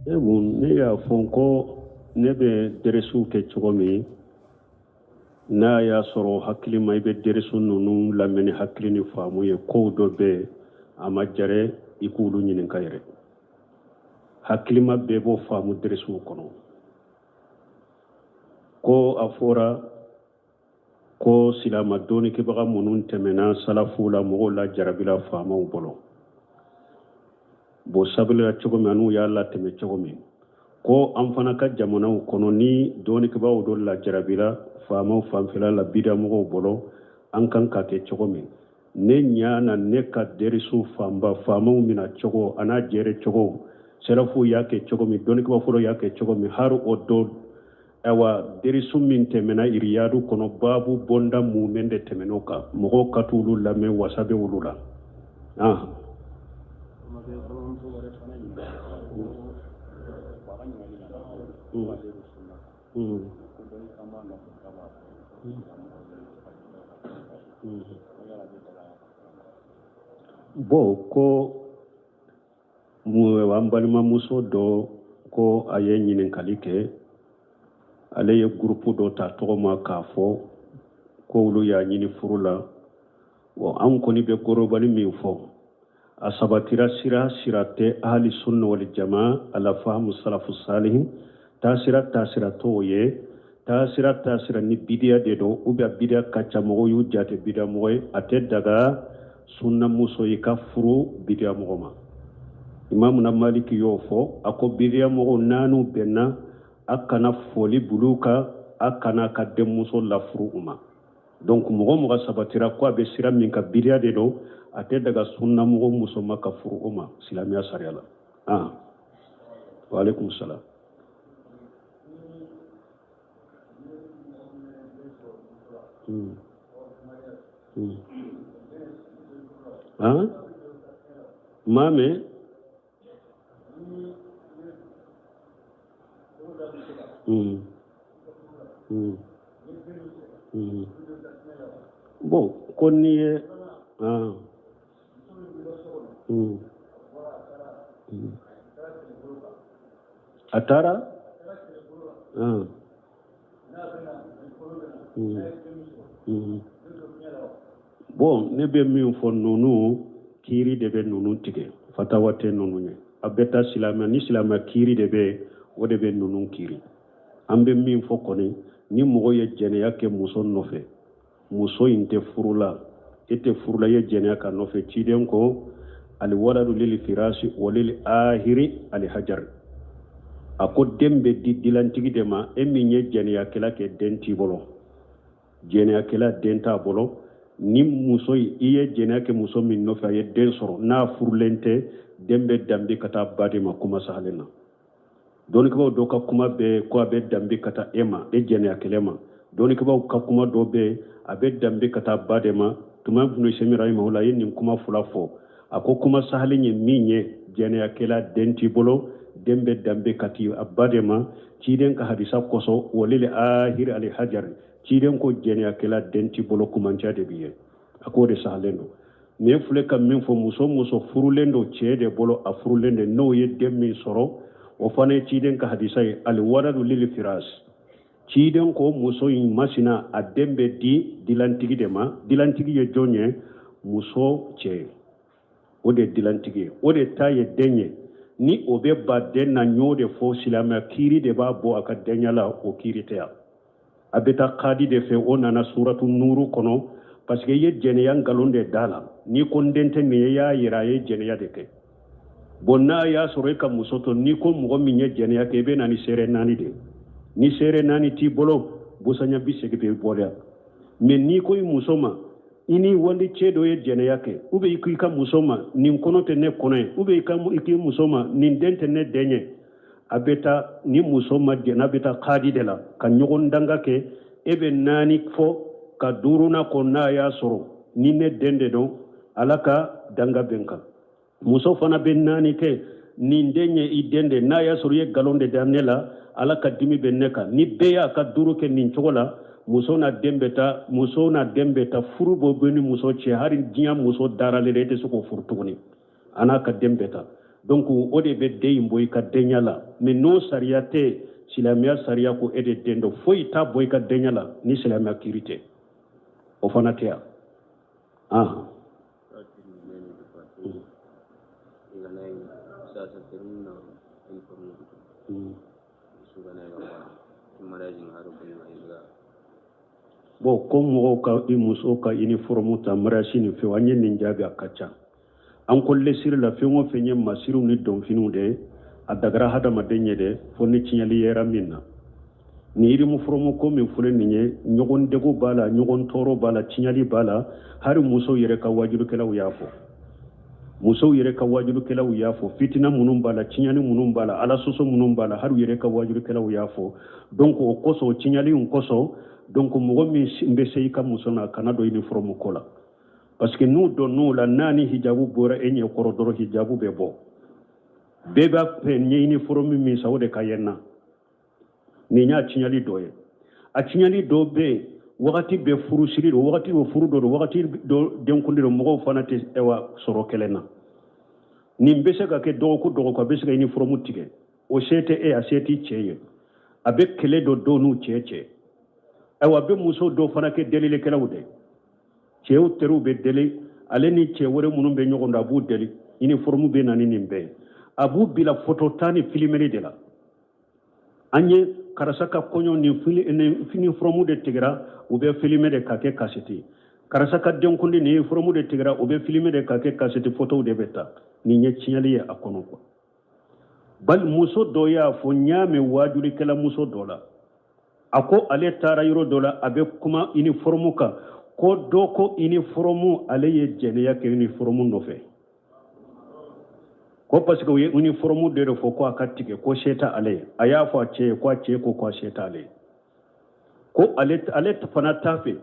E bon, ne y'a fɔ ko ne bɛ deresiw kɛ cogo min, n'a y'a sɔrɔ hakili ma, i bɛ deresu ninnu lamɛn ni hakili ni faamu ye. Kow dɔ bɛ yen, a ma jɛrɛ i k'olu ɲininka yɛrɛ. Hakilima bɛɛ b'o faamu deresiw kɔnɔ. Ko a fɔra ko silama dɔnnikɛbaga minnu tɛmɛna salafu la, mɔgɔw lajarabila faamaw bolo, bon, sabilila cogo min an'u y'a latɛmɛ cogo min, ko an fana ka jamanaw kɔnɔ, ni dɔnnikɛbaaw dɔ lajarabila faamaw fanfɛla la, bidamɔgɔw bolo, an kan ka kɛ cogo min. Ne ɲa na, ne ka derisu fanba, faamaw mina cogo a n'a jɛrɛ cogo, salafuw y'a kɛ cogo min, dɔnnikɛbaa fɔlɔ y'a kɛ cogo min, hari o dɔ. Ayiwa, derisu min tɛmɛna iriyadu kɔnɔ, baabu bonda mumɛn de tɛmɛn'o kan, mɔgɔw ka t'olu lamɛn, wasa bɛ olu la. Ah. Bon, ko an balimamuso dɔ ko a ye ɲininkali kɛ, ale ye gurupu dɔ ta tɔgɔ ma k'a fɔ ko olu y'a ɲini furu la. Bon, an kɔni bɛ gorobali min fɔ, a sabatira sira sira tɛ ahali sunna wal jama ala fahamu salafu salihin taasira taasira t'o ye. Taasira taasira ni bidiya de don, ou bien bidiya ka ca, mɔgɔw y'u jate bidiya mɔgɔ ye, a tɛ daga sunna muso i ka furu bidiya mɔgɔ ma. Imamuna Maliki y'o fɔ, a ko bidiya mɔgɔw n'anu bɛnna, a kana foli bul'u kan, a kana ka denmuso lafuru u ma. Donc mɔgɔ mɔgɔ sabatira ko a bɛ sira min kan, bidiya de don, a tɛ daga sunna mɔgɔ muso ma ka furu o ma silamɛya sariya la. Ah, wa alaikum salam. Ah, maa mɛn. Bon, ko n'i ye ah. A taara ah. Bon, ne bɛ min fɔ, ninnu kiiri de bɛ ninnu tigɛ, fatawa tɛ ninnu ye. A bɛ taa silamɛ ni silamɛ kiiri de bɛ, o de bɛ ninnu kiiri. An bɛ min fɔ kɔni, ni mɔgɔ ye jɛnɛya kɛ muso nɔfɛ, muso in tɛ furu la, e tɛ furu la, i ye jɛnɛya k'a nɔfɛ, ciden ko aliwaladu lili firasi walili ahiri alihajari. A ko den bɛ di dilantigi de ma. E min ye jɛnɛyakɛla kɛ, den t'i bolo. Jɛnɛyakɛla den t'a bolo. Ni muso i ye jɛnɛya kɛ muso min nɔfɛ, a ye den sɔrɔ, n'a furulen tɛ, den bɛ danbe ka taa ba de ma. Kuma sahalen na, dɔnnikɛbaaw dɔ ka kuma bɛ ko a bɛ danbe ka taa e ma, e jɛnɛyakɛla ma. Dɔnnikɛbaaw ka kuma dɔ bɛ, a bɛ danbe ka taa ba de ma. Tuma Ibnu Usaymin rahimahullah ye nin kuma fila fɔ. A ko kuma sahalen ye min ye, jɛnɛyakɛla den t'i bolo, den bɛ danbe ka taa a ba de ma, ciden ka hadisa kosɔn, walili ahiri alihajari. Ciden ko jɛnɛyakɛla den t'i bolo, kumancɛ de b'i ye. A k'o de sahalen don. Nin filɛ ka min fɔ, muso muso furulen don cɛ de bolo, a furulen de, n'o ye den min sɔrɔ, o fana ye ciden ka hadisa ye, aliwaladu lili firas. Ciden ko muso in masina, a den bɛ di dilantigi de ma. Dilantigi ye jɔn ye? Muso cɛ ye, o de dilantigi ye, o de ta ye den ye. Ni o bɛ ba den na, n y'o de fɔ, silamɛ kiiri de b'a bɔ a ka denya la, o kiiri tɛ yan. A bɛ taa kadi de fɛ. O nana suratu nuru kɔnɔ, parce que i ye jɛnɛya nkalon de da la. N'i ko n den tɛ nin ye, i y'a yira a ye jɛnɛya de kɛ. Bon, n'a y'a sɔrɔ e ka muso to, n'i ko mɔgɔ min ye jɛnɛya kɛ, i bɛ na ni seere naani de. Ni seere naani t'i bolo, busanya 80 bɛ bɔ dɛ. Mais n'i ko i muso ma, i ni wali cɛ dɔ ye jɛnɛya kɛ, ou bien i ko i ka muso ma, nin kɔnɔ tɛ ne kɔnɔ ye, ou bien i k'i muso ma, nin den tɛ ne den ye, a bɛ taa ni muso ma jɛn, a bɛ taa kadi de la ka ɲɔgɔn danga kɛ. E bɛ naani fɔ ka duurunan ko n'a y'a sɔrɔ ni ne den de don, Ala ka danga bɛ n kan. Muso fana bɛ naani kɛ, nin den ye i den de, n'a y'a sɔrɔ i ye nkalon de da ne la, Ala ka dimi bɛ ne kan. Ni bɛɛ y'a ka duuru kɛ nin cogo la, muso n'a den bɛ taa, muso n'a den bɛ taa, furu b'o bɛ ni muso cɛ. Hali diɲɛ muso daralen e tɛ se k'o furu tuguni, a n'a ka den bɛ taa. Donc o de bɛ den in bɔ i ka denya la. Mais n'o sariya tɛ, silamɛya sariya ko e de den don, foyi t'a bɔ i ka denya la ni silamɛya kiiri tɛ. O fana tɛ yan. Ah. Bon, ko mɔgɔw ka i muso ka uniforme ta mariage ni fɛnw, an ye nin jaabi, a ka ca. An ko lesiri la, fɛn o fɛn ye masiriw ni dɔnfiniw de ye, a dagara hadamaden ye dɛ, fo ni tiɲɛli yera min na. Ni uniforme ko min filɛ nin ye, ɲɔgɔn degu b'a la, ɲɔgɔn tɔɔrɔ b'a la, tiɲɛli b'a la. Hali musow yɛrɛ ka wajulukɛlaw y'a fɔ, musow yɛrɛ ka wajulukɛlaw y'a fɔ, fitina minnu b'a la, tiɲɛni minnu b'a la, ala sɔsɔ minnu b'a la, hali u yɛrɛ ka wajulukɛlaw y'a fɔ. Donc o kosɔn, o tiɲɛli in kosɔn, donc mɔgɔ min bɛ se i ka muso na, kana don uniforme ko la, parce que n'u donn'o la, n'a ni hijabu bɔra e ɲɛ kɔrɔ dɔrɔn, hijabu bɛ bɔ. Bɛɛ b'a fɛ n ye uniforme min san, o de ka ye n na. Nin y'a tiɲɛli dɔ ye. A tiɲɛli dɔ bɛ yen, wagati bɛ furusiri don, wagati bɛ furu dɔ don, wagati dɔ denkundi don, mɔgɔw fana tɛ ɛwa sɔrɔ kelen na. Nin bɛ se ka kɛ dɔgɔkun dɔgɔkun, a bɛ se ka uniforme tigɛ. O se tɛ e, a se t'i cɛ ye. A bɛ kɛlɛ don dɔw n'u cɛ cɛ. Ayiwa, a bɛ muso dɔw fana kɛ delilikɛlaw de. Cɛw teriw bɛ deli, ale ni cɛ wɛrɛ minnu bɛ ɲɔgɔn dɔn, a b'u deli. Uniforme bɛ na ni nin bɛɛ ye. A b'u bila foto ta ni filimeli de la. An ye karisa ka kɔɲɔ ni uniforme de tigɛra, u bɛ filime de ka kɛ kaseti. Karisa ka denkundi ni uniforme de tigɛra, u bɛ filime de ka kɛ kaseti, fotow de bɛ ta. Nin ye tiɲɛli ye a kɔnɔ quoi. Bali muso dɔ y'a fɔ, n y'a mɛn waajulikɛla muso dɔ la, a ko ale taara yɔrɔ dɔ la, a bɛ kuma uniforme kan, ko dɔ ko uniforme, ale ye jɛnɛya kɛ uniforme nɔfɛ, ko parce que u ye uniforme de fɔ ko a ka tigɛ, ko se tɛ ale ye. A y'a fɔ a cɛ ye, ko a cɛ ko a se t'ale ye, ko ale fana t'a fɛ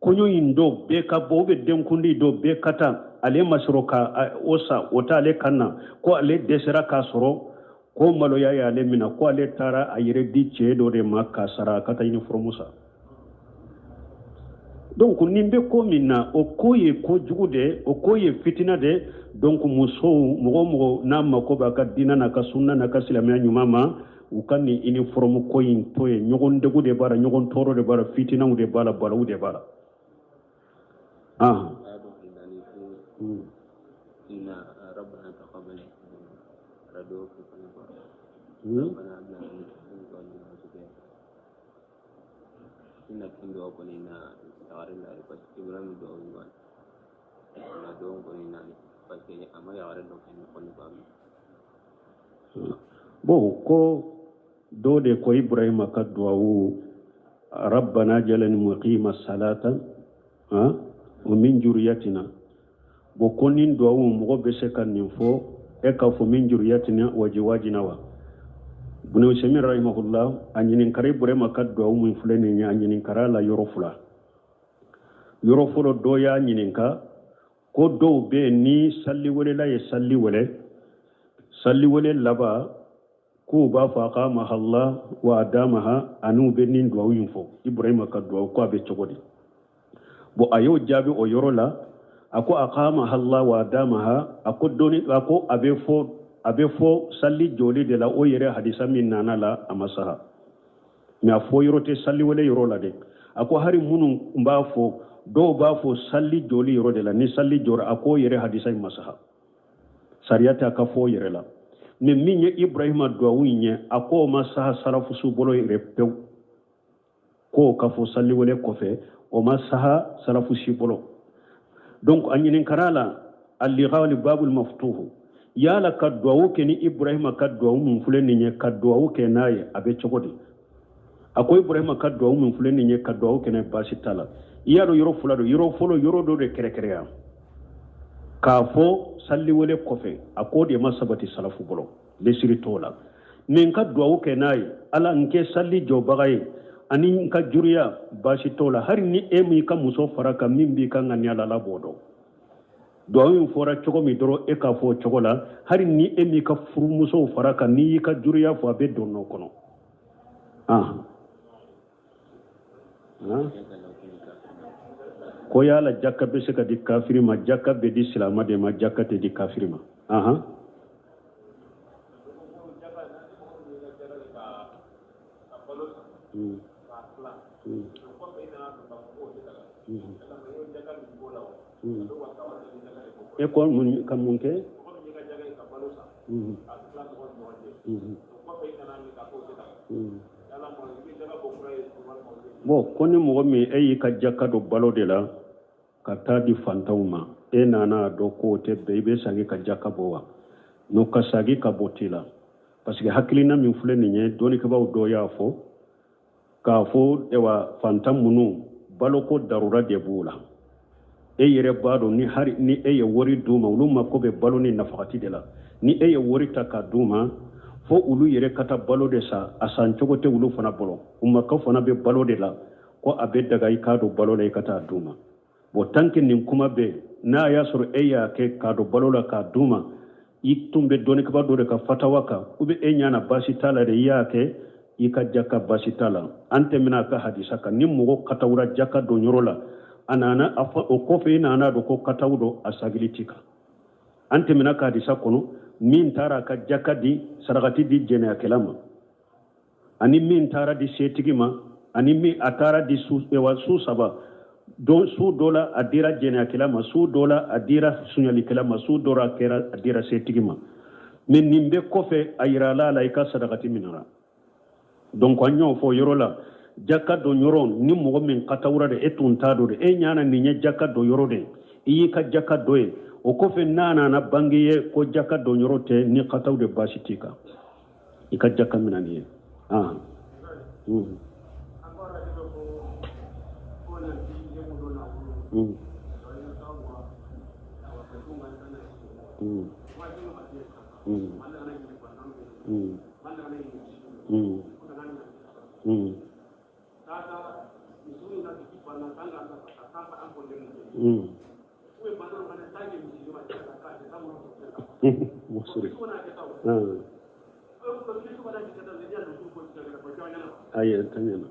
kɔɲɔ in dɔ bɛɛ ka bɔ, ou bien denkundi dɔ bɛɛ ka taa, ale ma sɔrɔ ka o sa, o t'ale kan na, ko ale dɛsɛra k'a sɔrɔ, ko maloya y'ale minɛ, ko ale taara a yɛrɛ di cɛ dɔ de ma k'a sara a ka taa uniforme san. Donc nin bɛ ko min na, o ko ye ko jugu de, o ko ye fitina de. Donc musow, mɔgɔ o mɔgɔ n'a mako b'a ka diinɛ n'a ka sunna n'a ka silamɛya ɲuman ma, u ka nin uniforme ko in to yen. Ɲɔgɔn degu de b'a la, ɲɔgɔn tɔɔrɔ de b'a la, fitinaw de b'a la, balawu de b'a la. Ah. Bon, ko dɔ de ko Ibrahima ka duwawu, rabbana jalani muqima salata wa min juriyatina. Bon, ko nin duwawu, mɔgɔ bɛ se ka nin fɔ, e k'a fɔ min juriyatina wajiwajina wa. Ibn Usaymin rahimahullah, a ɲininkara Ibrahima ka duwawu min filɛ nin ye, a ɲininkara la yɔrɔ fila. Yɔrɔ fɔlɔ, dɔ y'a ɲininka ko dɔw bɛ yen, ni salliwelela ye salli wele, salliwele laban, k'u b'a fɔ aqamaha Allah wa adamaha, ani u bɛ nin duwawu in fɔ, Ibrahima ka duwawu, ko a bɛ cogo di? Bon, a y'o jaabi o yɔrɔ la, a ko aqamaha Allah wa adamaha, a ko dɔnni, a ko a bɛ fɔ, a bɛ fɔ salli jɔli de la. O yɛrɛ hadisa min nana la, a ma saha, mais a fɔ yɔrɔ tɛ salliwele yɔrɔ la dɛ. A ko hari minnu b'a fɔ, dɔw b'a fɔ salli jɔli yɔrɔ de la, ni salli jɔra, a k'o yɛrɛ hadisa in ma saha, sariya tɛ a ka fɔ o yɛrɛ la. Mais min ye Ibrahima duwawu in ye, a k'o ma saha salafusu bolo yɛrɛ pewu, k'o ka fɔ salliwele kɔfɛ, o ma saha salafusi bolo. Donc a ɲininkara la allighali babul maftuhu, yala ka duwawu kɛ ni Ibrahima ka duwawu min filɛ nin ye, ka duwawu kɛ n'a ye, a bɛ cogo di? A ko Ibrahima ka duwawu min filɛ nin ye, ka duwawu kɛ n'a ye, baasi t'a la. I y'a dɔn, yɔrɔ fila don. Yɔrɔ fɔlɔ, yɔrɔ dɔ de kɛrɛkɛrɛya k'a fɔ salliwele kɔfɛ, a k'o de ma sabati salafu bolo, lesiri t'o la. Mais n ka duwawu kɛ n'a ye, Ala n kɛ salli jɔbaga ye ani n ka juruya, baasi t'o la. Hali ni e m'i ka muso fara kan, min b'i ka ŋaniya la, Ala b'o dɔn. Duwawu in fɔra cogo min dɔrɔn, e k'a fɔ o cogo la. Hali ni e m'i ka furumusow fara kan, n'i y'i ka juruya fɔ, a bɛ don o kɔnɔ. Ko yala jaka bɛ se ka di kafiri ma? Jaka bɛ di silama de ma, jaka tɛ di kafiri ma. K'a tila o kɔfɛ, i nana dɔn k'a fɔ k'o tɛ daga. Yalama i y'o jaka min b'o la wa? A bɛ wa ni jaka de bɔ. E ko mun ka mun kɛ? Mɔgɔ min y'i ka jaka ye ka balo san k'a tila mɔgɔ ni ɲɔgɔn cɛ, o kɔfɛ i nana min k'a fɔ o tɛ daga, yalama i bɛ jaka bɔ kura ye walima o tɛ? Bon, ko ni mɔgɔ min e y'i ka jaka don balo de la ka taa di fantanw ma, e nana a dɔn k'o tɛ bɛn, i bɛ sagi ka jaka bɔ wa? No, ka sagi ka bɔ t'i la, parce que hakilina min filɛ nin ye, dɔnnikɛbaaw dɔ y'a fɔ k'a fɔ ewa fantan minnu baloko darura de b'u la, e yɛrɛ b'a dɔn ni hari ni e ye wari d'u ma, olu mako bɛ balo ni nafakati de la. Ni e ye wari ta ka d'u ma fo olu yɛrɛ ka taa balo de san, a san cogo tɛ olu fana bolo, u mako fana bɛ balo de la, ko a bɛ daga i k'a don balo la i ka taa d'u ma. Bon, tant que nin kuma bɛ, n'a y'a sɔrɔ e y'a kɛ k'a don balo la k'a d'u ma, i tun bɛ dɔnnikɛbaa dɔ de ka fatawa kan, ou bien e ɲana baasi t'a la de, i y'a kɛ, i ka jaka baasi t'a la. An tɛmɛna a ka hadisa kan, ni mɔgɔ katawura jaka don yɔrɔ la, a nana a fɔ o kɔfɛ i nana dɔn ko katawu don, a sagili t'i kan. An tɛmɛna ka hadisa kɔnɔ, min taara a ka jaka di, sarakati di jɛnɛyakɛla ma, ani min taara di setigi ma, ani min a taara di su, ewa, su saba don, su dɔ la a dira jɛnɛyakɛla ma, su dɔ la a dira sunyalikɛla ma, su dɔ la a kɛra a dira setigi ma. Mais nin bɛɛ kɔfɛ a yirala a la i ka sadakati minɛra. Donc an y'o fɔ yɔrɔ la, jaka don yɔrɔ, ni mɔgɔ min katawura de, e tun t'a dɔn de, e ɲana nin ye jaka don yɔrɔ de, i y'i ka jaka dɔ ye, o kɔfɛ n'a nana bange ye ko jaka don yɔrɔ tɛ, ni kataw de, baasi t'i kan, i ka jaka minɛ nin ye. Ah. Musuri. Ayi, ta ɲɛna.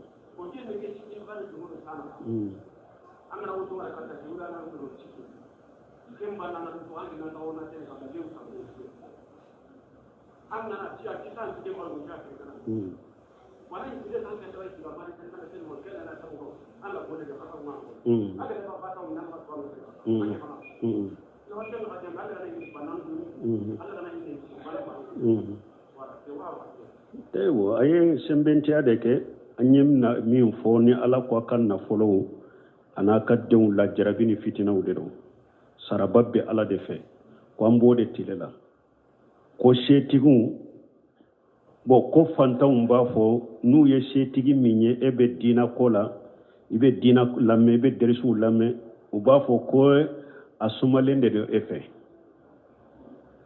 Ayiwa, a ye sɛnbɛntiya de kɛ. An ye min fɔ, ni Ala ko a ka nafolow a n'a ka denw lajarabi ni fitinaw de don, saraba bɛ Ala de fɛ, ko an b'o de tile la, ko setigiw bon, ko fantanw b'a fɔ n'u ye setigi min ye, e bɛ diina ko la, i bɛ diina lamɛn, i bɛ derisiw lamɛn, u b'a fɔ ko a sumalen de don e fɛ.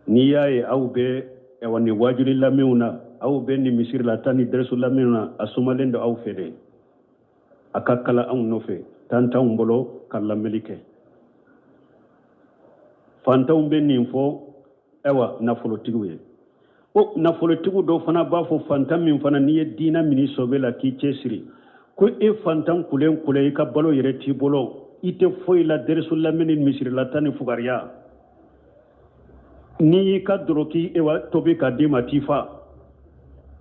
N'i y'a ye aw bɛ ɛwa nin wajuli lamɛnw na, aw bɛ nin misiri la taa ni derisu lamɛnw na, a sumalen don aw fɛ de. A ka kala anw nɔfɛ, tan t'anw bolo ka lamɛnli kɛ. Fantanw bɛ nin fɔ ayiwa nafolotigiw ye. O nafolotigiw dɔw fana b'a fɔ fantan min fana n'i ye diina minɛ sɔbɛ la k'i cɛsiri, ko e fantan kulen kulen, i ka balo yɛrɛ t'i bolo, i tɛ foyi la derisu lamɛn ni misirilata ni fugariya, n'i y'i ka dɔrɔki ewa tobi ka d'i ma t'i fa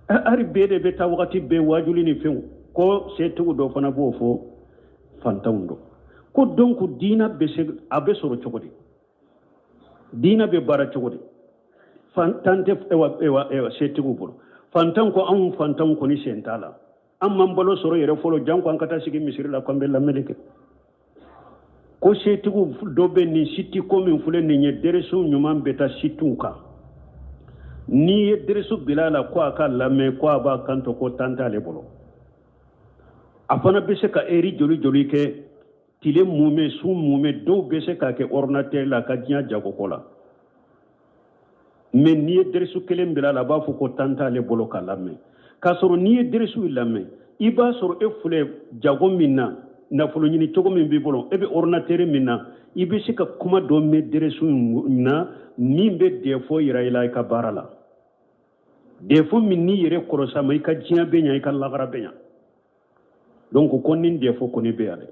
hari bɛɛ de bɛ taa wagati bɛɛ wajuli ni fɛnw. Ko setigiw dɔw fana b'o fɔ fantanw dɔ ko donc diina bɛ se a bɛ sɔrɔ cogo di? Diina bɛ baara cogo di? Fantan tɛ ewa ewa ewa setigiw bolo. Fantan ko anw fantanw kɔni sen t'a la, an m'an balo sɔrɔ yɛrɛ fɔlɔ, janko an ka taa sigi misiri la k'an bɛ lamɛnni kɛ. Ko setigiw dɔ bɛ nin siti ko min filɛ nin ye, deresu ɲuman bɛ taa sitiw kan, n'i ye deresu bila a la ko a ka lamɛn, ko a b'a kanto ko tan t'ale bolo, a fana bɛ se ka eri joli joli kɛ tile mumɛ, su mumɛ, dɔw bɛ se k'a kɛ ordinateur la ka diɲɛ jagoko la. Mais n'i ye deresu kelen bila a la, a b'a fɔ ko tan t'ale bolo ka lamɛn. K'a sɔrɔ n'i ye deresu lamɛn, i b'a sɔrɔ e filɛ jago min na, nafolo ɲini cogo min b'i bolo, e bɛ ordinateur min na, i bɛ se ka kuma dɔ mɛn deresu na min bɛ défaut yira i la i ka baara la, défaut min n'i yɛrɛ kɔrɔsa ma, i ka diɲɛ bɛ ɲa, i ka lagara bɛ ɲa. Donc ko nin défaut kɔni bɛ yan dɛ,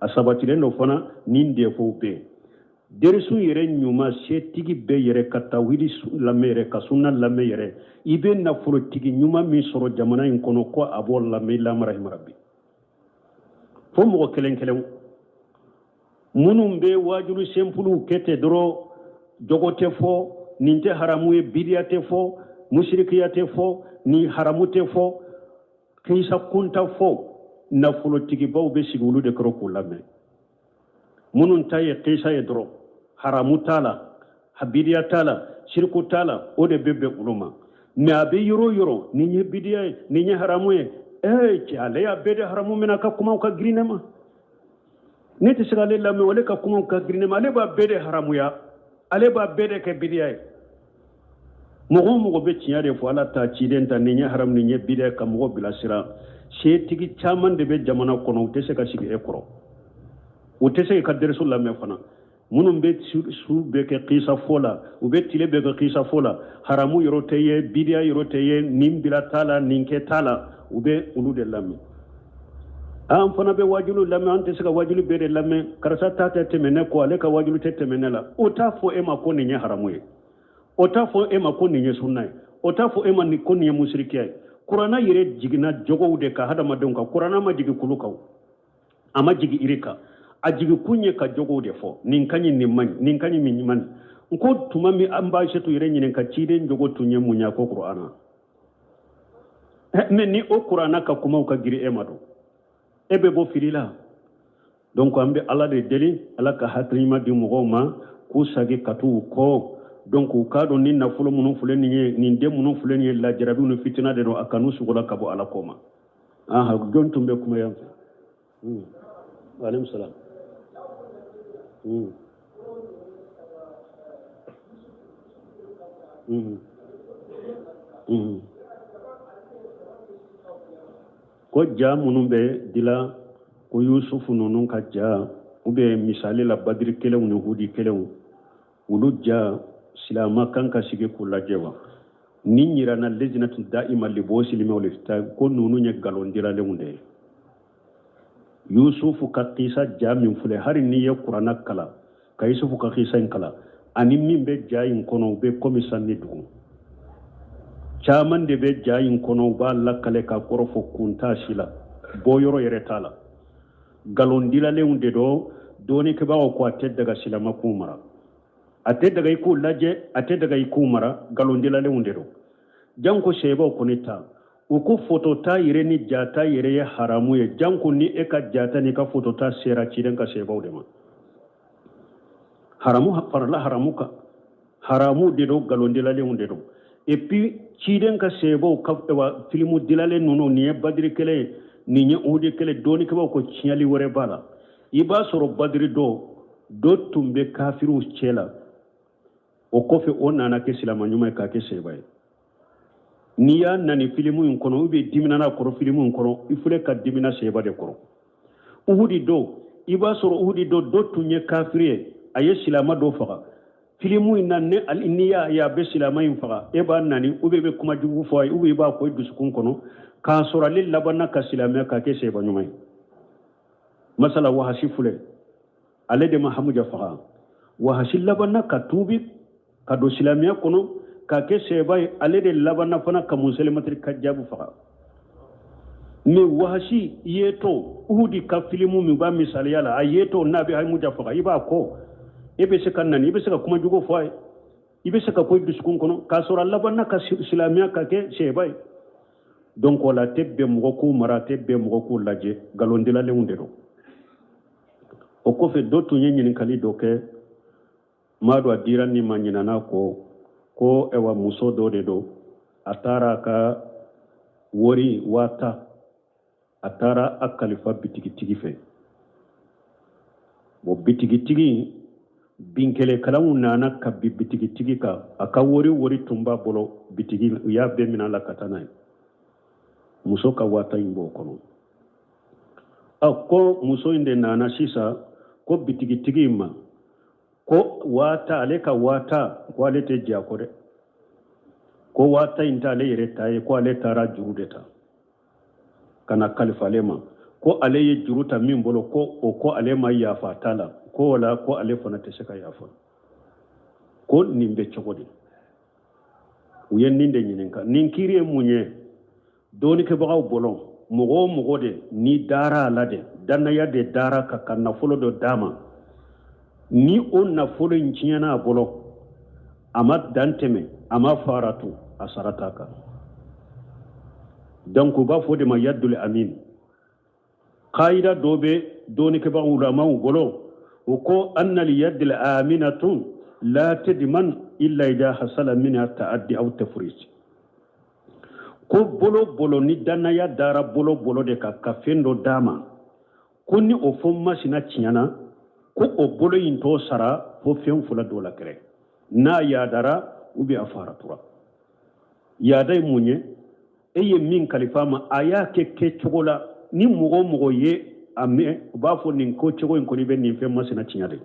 a sabatilen don fana, nin défaut bɛ yen. Derisu yɛrɛ ɲuman setigi bɛɛ yɛrɛ ka tawhidi lamɛn yɛrɛ ka sunna lamɛn yɛrɛ i bɛ nafolotigi ɲuman min sɔrɔ jamana in kɔnɔ ko a b'o lamɛn illa man rahima rabbi fo mɔgɔ kelen kelen minnu bɛ waajuli senpuluw kɛ ten dɔrɔn jogo tɛ fɔ nin tɛ haramu ye bidiya tɛ fɔ musirikiya tɛ fɔ nin haramu tɛ fɔ kisa kunta fɔ nafolotigibaw bɛ sigi olu de kɔrɔ k'u lamɛn minnu ta ye kisa ye dɔrɔn haramu t'a la bidiya t'a la siriku t'a la o de bɛ bɛn olu ma mɛ a bɛ yɔrɔ o yɔrɔ nin ye bidiya ye nin ye haramu ye ee cɛ ale y'a bɛɛ de haramu minɛ a ka kumaw ka girin ne ma ne tɛ se k'ale lamɛn ale ka kumaw ka girin ne ma ale b'a bɛɛ de haramuya ale b'a bɛɛ de kɛ bidiya ye mɔgɔ o mɔgɔ bɛ tiɲɛ de fɔ ala ta ciden ta nin ye haramu nin ye bidiya ka mɔgɔ bilasira setigi caman de bɛ jamana kɔnɔ u tɛ se ka sigi e kɔrɔ u tɛ se ka derisu lamɛn fana minnu bɛ su bɛɛ kɛ kisa fɔ la u bɛ tile bɛɛ kɛ kisa fɔ la haramu yɔrɔ tɛ ye bidiya yɔrɔ tɛ ye nin bila t'a la nin kɛ t'a la u bɛ olu de lamɛn an fana bɛ wajulu lamɛn an tɛ se ka wajulu bɛɛ de lamɛn karisa ta tɛ tɛmɛ ne kɔ ale ka wajulu tɛ tɛmɛ ne la o t'a fɔ e ma ko nin ye haramu ye o t'a fɔ e ma ko nin ye sunna ye o t'a fɔ e ma ko nin ye musirikiya ye kuranna yɛrɛ jiginna jogow de kan hadamadenw kan kuranna ma jigin kulu kan a ma jigin iri kan a jigin kun ye ka jogow de fɔ nin ka ɲi nin man ɲi nin ka ɲi nin man ɲi n ko tuma min an b'Aisatu yɛrɛ ɲininka ciden jogo tun ye mun ye a ko kuranna mɛ ni o kuranna ka kumaw ka girin e ma don e bɛ bɔ fili la donc an bɛ ala de deli ala ka hakili ɲuman di mɔgɔw ma k'u sagi ka t'u kɔ donc u k'a dɔn ni nafolo minnu filɛ nin ye nin den minnu filɛ nin ye lajarabiw ni fitina de don a kan'u sogola ka bɔ ala ko ma aha jɔn tun bɛ kuma yan fɛ waaleykum salaam ko ja minnu bɛ dila ko yusufu ninnu ka ja ou bien misali la badiri kɛlɛw ni hudi kɛlɛw olu ja silama kan ka sigi k'u lajɛ wa nin yirana lejinatu da'ima libosil ilmi wal ifta ko ninnu ye nkalon dilalenw de ye yusufu ka kisa ja min filɛ hari n'i ye kuranna kalan ka yusufu ka kisa in kalan ani min bɛ ja in kɔnɔ u bɛ komi san ni dugu caman de bɛ ja in kɔnɔ u b'a lakale k'a kɔrɔ fɔ kun t'a si la bɔyɔrɔ yɛrɛ t'a la nkalon dilalenw de don dɔnnikɛbagaw ko a tɛ daga silama k'u mara a tɛ daga i k'u lajɛ a tɛ daga i k'u mara nkalon dilalenw de don janko seebaw kɔni ta u ko fotota yɛrɛ ni jata yɛrɛ ye haramu ye janko ni e ka jata n'i ka fotota sera ciden ka seebaw de ma haramu farala haramu kan haramu de don nkalon dilalenw de don et puis ciden ka seebaw ka wa filimu dilalen ninnu nin ye badiri kɛlɛ ye nin ye uhudi kɛlɛ dɔnnikɛbaaw ko tiɲɛli wɛrɛ b'a la i b'a sɔrɔ badiri dɔ dɔ tun bɛ kafiriw cɛ la o kɔfɛ o nana kɛ silama ɲuman ye k'a kɛ seba ye n'i y'a nani filimu in kɔnɔ ou bien dimina n'a kɔrɔ filimu in kɔnɔ i filɛ ka dimina seba de kɔrɔ uhudi don i b'a sɔrɔ uhudi don dɔ tun ye kafiri ye a ye silama dɔ faga filimu in na ne n'i y'a ye a bɛ silama in faga e b'a nani ou bien i bɛ kuma jugu fɔ a ye ou bien i b'a ko i dusukun kɔnɔ k'a sɔrɔ ale labanna ka silamɛya k'a kɛ seba ɲuman ye masala wahasi filɛ ale de ma hamuja faga wahasi labanna ka tuubi ka don silamɛya kɔnɔ k'a kɛ seba ye ale de labanna fana ka muselimatiri kajabu faga mais wahasi yetɔ uhudi ka filimu min b'a misaliya la a yetɔ n'a bɛ hamuja faga i b'a kɔ e bɛ se ka nani i bɛ se ka kuma jugu fɔ a ye i bɛ se ka ko i dusukun kɔnɔ k'a sɔrɔ a labanna ka silamɛya ka kɛ seba ye donc o la a tɛ bɛn mɔgɔ k'u mara a tɛ bɛn mɔgɔ k'u lajɛ nkalon dilalenw de don o kɔfɛ dɔ tun ye ɲininkali dɔ kɛ m'a dɔn a dira nin ma ɲinana kɔ ko ɛwa muso dɔ de don a taara a ka wari 10,000 a taara a kalifa bitigitigi fɛ bon bitigitigi binkɛlɛkɛlaw nana ka bin bitigitigi kan a ka wari wari tun b'a bolo bitigi u y'a bɛɛ minɛ a la ka taa n'a ye muso ka 10,000 in b'o kɔnɔ a ko muso in de nana sisan ko bitigitigi in ma ko 10,000 ale ka 10,000 ko ale tɛ jɛ a kɔ dɛ ko 10,000 in t'ale yɛrɛ ta ye ko ale taara juru de ta ka na kalifa ale ma ko ale ye juru ta min bolo ko o ko ale ma yafa ta la Ko o la ko ale fana tɛ se ka yafa. Ko nin bɛ cogo di? U ye nin de ɲininka. Nin kiiri ye mun ye? Dɔɔnikɛbagaw bolo, mɔgɔ o mɔgɔ de ni dara a la de, dannaya de dara ka nafolo dɔ d'a ma, ni o nafolo in tiɲɛna a bolo, a ma dan tɛmɛ, a ma faratu, a sara t'a kan. Donc u b'a fɔ o de ma yaddul amin. Kaida dɔ bɛ dɔɔnikɛbagaw ulamaw bolo, u ko anna li yaddil aminatun la tadman illa idha hasala minha ta'addi aw tafrit. Ko bolo bolo ni dannaya dara bolo bolo de kan ka fɛn dɔ d'a ma, ko ni o fɛn masina tiɲɛna, ko o bolo in t'o sara fo fɛn fila dɔ la kɛrɛ, n'a yadara ou bien a faratura. Yada ye mun ye? E ye min kalifa ma, a y'a kɛ kɛcogo la ni mɔgɔ o mɔgɔ ye a mɛn, u b'a fɔ nin ko cogo in kɔni bɛ nin fɛn masina tiɲɛ de.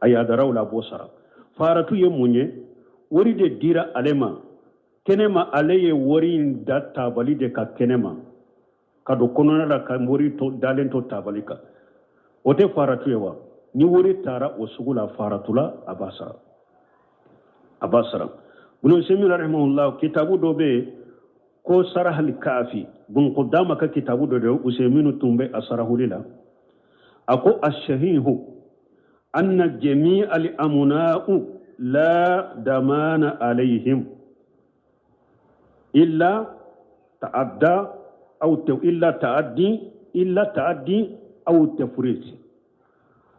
A yadara o la, a b'o sara. Faratu ye mun ye? Wari de dira ale ma kɛnɛ ma, ale ye wari in da tabali de kan kɛnɛ ma, ka don kɔnɔna la ka wari to dalen to tabali kan, o tɛ faratu ye wa? Ni wari taara o sugu la, faratu la, a b'a sara, a b'a sara. Ibn Usaymin rahimahullah, kitabu dɔ bɛ yen ko Sarahal Kafi, Bun Qudama ka kitabu dɔ de, Usaymin tun bɛ a sarahuli la. A ko asahihu anna jami'a al amuna'u la damana alayhim illa ta'adda aw illa ta'addi illa ta'addi aw tafrit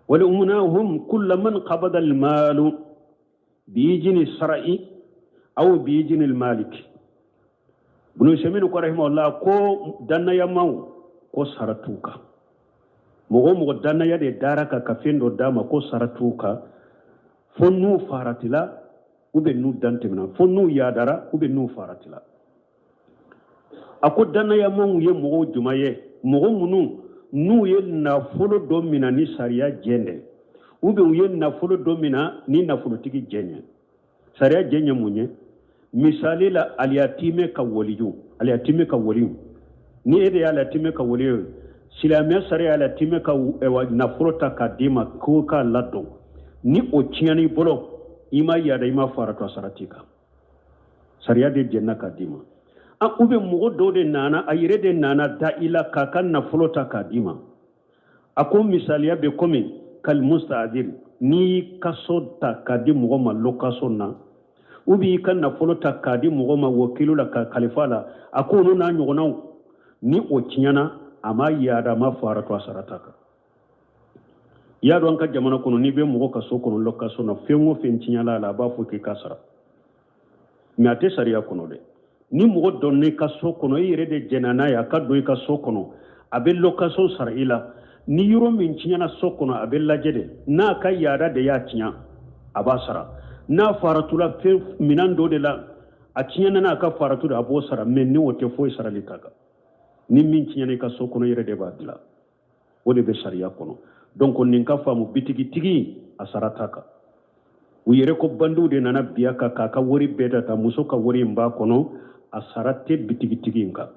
wal umunahum kull man qabada al malu biijini sara'i aw biijini al malik. Ibn Usaymin ko rahimahullah ko dannayamaw ko sara t'u kan. Mɔgɔ o mɔgɔ dannaya de dara ka fɛn dɔ d'a ma, ko sara t'u kan fo n'u faratila ou bien n'u dan tɛmɛna, fo n'u yadara ou bien n'u faratila. A ko dannayamaw ye mɔgɔw jumɛn ye? Mɔgɔ minnu n'u ye nafolo dɔ mina ni sariya jɛn dɛ, ou bien u ye nafolo dɔ mina ni nafolotigi jɛn ye. Sariya jɛn ye mun ye? Misali la, aliyatime ka waliju, aliyatime ka waliyu, ni e de y'aliyatime ka waliyu ye, silamɛ sariya aliyatime ka nafolo ta k'a d'i ma k'o k'a ladon, ni o tiɲɛna i bolo, i ma yada, i ma faratu, a sara t'i kan. Sariya de jɛnna k'a d'i ma. Ou bien mɔgɔ dɔw de nana, a yɛrɛ de nana da i la k'a ka nafolo ta k'a d'i ma. A ko misaliya bɛ komi kal musta'dir, n'i y'i ka so ta k'a di mɔgɔ ma location na, ou bien i ka nafolo ta k'a di mɔgɔ ma wakilu la ka kalifa la, a ko olu n'a ɲɔgɔnnaw, ni o tiɲɛna, a ma yada, a ma faratu, a sara t'a kan. I y'a dɔn an ka jamana kɔnɔ, n'i bɛ mɔgɔ ka so kɔnɔ location na, fɛn o fɛn tiɲɛna a la, a b'a fɔ k'i ka sara, mais a tɛ sariya kɔnɔ dɛ. Ni mɔgɔ donna i ka so kɔnɔ, i yɛrɛ de jɛnna n'a ye a ka don i ka so kɔnɔ, a bɛ location sara i la. Ni yɔrɔ min tiɲɛna so kɔnɔ, a bɛ lajɛ de, n'a ka yaada de y'a tiɲɛ, a b'a sara. N'a faratula fɛn minɛn dɔ de la, a tiɲɛna n'a ka faratu de, a b'o sara. Mais ni o tɛ, foyi sarali t'a kan. Ni min tiɲɛna i ka so kɔnɔ, i yɛrɛ de b'a dilan, o de bɛ sariya kɔnɔ. Donc nin ka faamu, bitigitigi a sara t'a kan. U yɛrɛ ko bandiw de nana biya kan k'a ka wari bɛɛ ta ta, muso ka wari in b'a kɔnɔ, a sara tɛ bitigitigi in kan.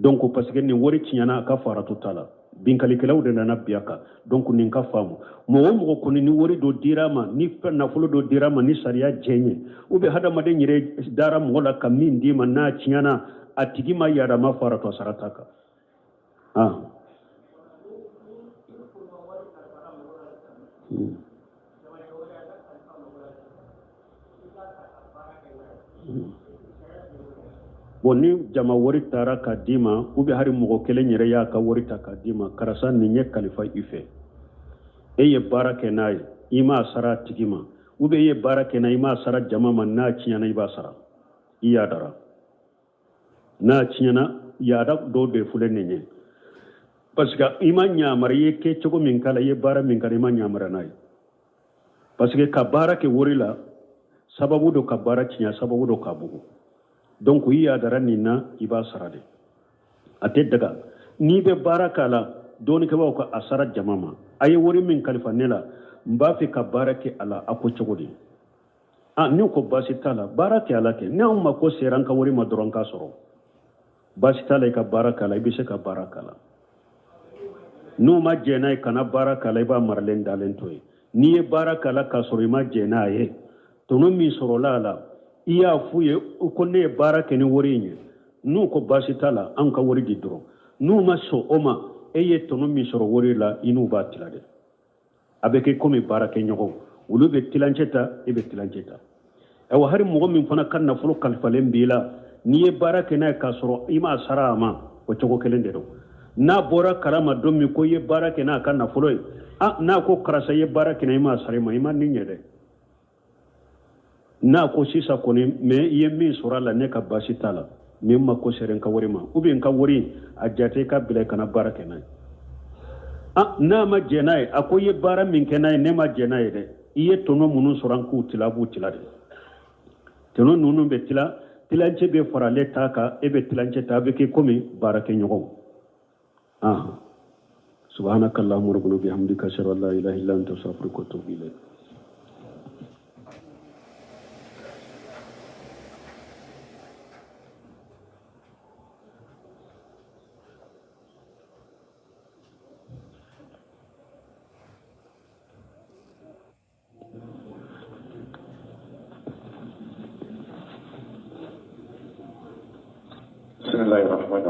Donc parce que nin wari tiɲɛna, a ka faratu t'a la, binkalikɛlaw de nana biya kan. Donc nin ka faamu, mɔgɔ o mɔgɔ kɔni ni wari dɔ dira ma, ni fɛn nafolo dɔ dira ma ni sariya jɛn ye, ou bien hadamaden yɛrɛ dara mɔgɔ la ka min d'i ma, n'a tiɲɛna, a tigi ma yada, ma faratu, a sara t'a kan. Bon, ni jama wari taara k'a d'i ma, ou bien hali mɔgɔ kelen yɛrɛ y'a ka wari ta k'a d'i ma, karisa nin ye kalifa i fɛ, e ye baara kɛ n'a ye, i m'a sara a tigi ma, ou bien e ye baara kɛ n'a ye, i m'a sara jama ma, n'a tiɲɛna i b'a sara, i y'a dara. N'a tiɲɛna, yaada dɔw de filɛ nin ye, parce que i ma ɲamara, i ye kɛ cogo min k'a la, i ye baara min k'a la, i ma ɲamara n'a ye. Parce que ka baara kɛ wari la, sababu dɔ ka baara tiɲɛ, sababu dɔ ka bugu. Donc i yadara nin na, i b'a sara de, a tɛ daga. N'i bɛ baara k'a la, dɔɔnikɛbaaw ka a sara jama ma, a ye wari min kalifa ne la, n b'a fɛ ka baara kɛ a la, a ko cogo di? N'u ko baasi t'a la, baara kɛ a la kɛ, ni anw mako sera an ka wari ma dɔrɔn k'a sɔrɔ, baasi t'a la, i ka baara k'a la, i bɛ se ka baara k'a la. N'u ma jɛn n'a ye, kana baara k'a la, i b'a maralen dalen to yen. N'i ye baara k'a la k'a sɔrɔ i ma jɛn n'a ye, tɔnɔ min sɔrɔla a la, i y'a f'u ye ko ne ye baara kɛ ni wari in ye. N'u ko baasi t'a la, an ka wari di dɔrɔn. N'u ma sɔn o ma, e ye tɔnɔ min sɔrɔ wari la, i n'u b'a tila dɛ. A bɛ kɛ komi baarakɛɲɔgɔn, olu bɛ tilancɛ ta, e bɛ tilancɛ ta. Ayiwa, hari mɔgɔ min fana ka nafolo kalifalen b'i la, n'i ye baara kɛ n'a ye k'a sɔrɔ i m'a sara a ma, o cogo kelen de don. N'a bɔra kalama don min ko i ye baara kɛ n'a ka nafolo ye, a n'a ko karisa i ye baara kɛ n'a i m'a sara i ma, i ma nin ɲɛ dɛ. N'a ko sisan kɔni, mais i ye min sɔrɔ a la, ne ka baasi t'a la, mais n mako sera n ka wari ma, ou bien n ka wari a jate i ka bila i kana baara kɛ n'a ye. A n'a ma jɛn n'a ye, a ko i ye baara min kɛ n'a ye, ne ma jɛn n'a ye dɛ, i ye tɔnɔ minnu sɔrɔ, an k'u tila, a b'u tila de. Tɔnɔ ninnu bɛ tila, tilancɛ bɛ fara ale ta kan, e bɛ tilancɛ ta, a bɛ kɛ komi baarakɛɲɔgɔnw. Subhanaka allahumma rabbana bihamdika, ashhadu an la ilaha illa anta, astaghfiruka wa atubu ilayk. بسم الله الرحمن الرحيم.